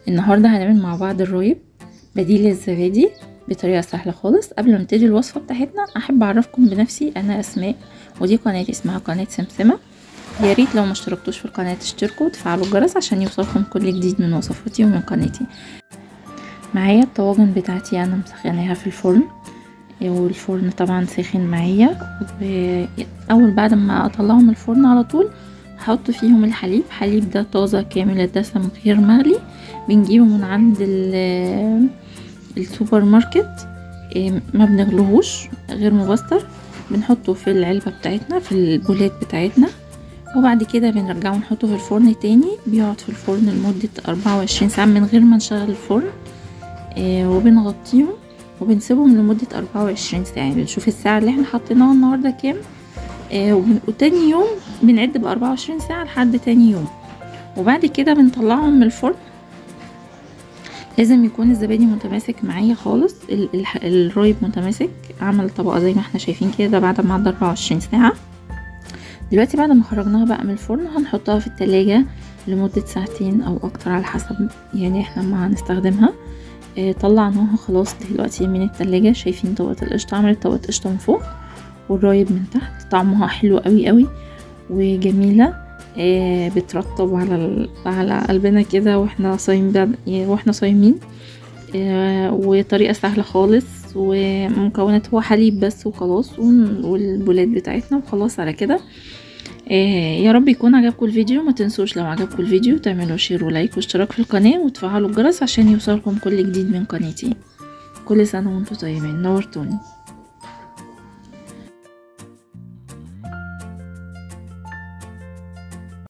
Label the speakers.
Speaker 1: النهارده هنعمل مع بعض الرايب بديل الزبادي بطريقة سهلة خالص. قبل ما نبتدي الوصفة بتاعتنا احب اعرفكم بنفسي، انا اسماء ودي قناتي اسمها قناة سمسمه. يا ريت لو ما اشتركتوش في القناة تشتركوا وتفعلوا الجرس عشان يوصلكم كل جديد من وصفاتي ومن قناتي. معايا الطواجن بتاعتي انا مسخناها في الفرن، والفرن طبعا ساخن معايا. اول بعد ما اطلعهم من الفرن على طول هحط فيهم الحليب. حليب ده طازة كامل الدسم غير مغلي، بنجيبه من عند السوبر ماركت، ما بنغلهوش، غير مبستر. بنحطه في العلبة بتاعتنا في البولات بتاعتنا، وبعد كده بنرجعه نحطه في الفرن تاني. بيقعد في الفرن لمدة 24 ساعة من غير ما نشغل الفرن، وبنغطيهم وبنسيبهم لمدة 24 ساعة. بنشوف الساعة اللي احنا حطيناها النهارده كام، وتاني يوم بنعد ب 24 ساعة لحد تاني يوم، وبعد كده بنطلعهم من الفرن. لازم يكون الزبادي متماسك معايا خالص، الرايب متماسك، عمل طبقه زي ما احنا شايفين كده بعد ما عدى 24 ساعة. دلوقتي بعد ما خرجناها بقى من الفرن هنحطها في التلاجة لمدة ساعتين او اكتر على حسب يعني احنا ما هنستخدمها. طلعناها خلاص دلوقتي من التلاجة، شايفين طبقة القشطة عملت طبقة قشطة من فوق والرايب من تحت، طعمها حلو قوي قوي وجميلة. بترطب على قلبنا كده واحنا صايمين، واحنا صايمين. وطريقة سهلة خالص، ومكونات هو حليب بس وخلاص، والبولات بتاعتنا وخلاص على كده. يا رب يكون عجبكم الفيديو. ما تنسوش لو عجبكم الفيديو تعملوا share و like واشتراك في القناة وتفعلوا الجرس عشان يوصلكم كل جديد من قناتي. كل سنة وانتم طيبين، نورتوني.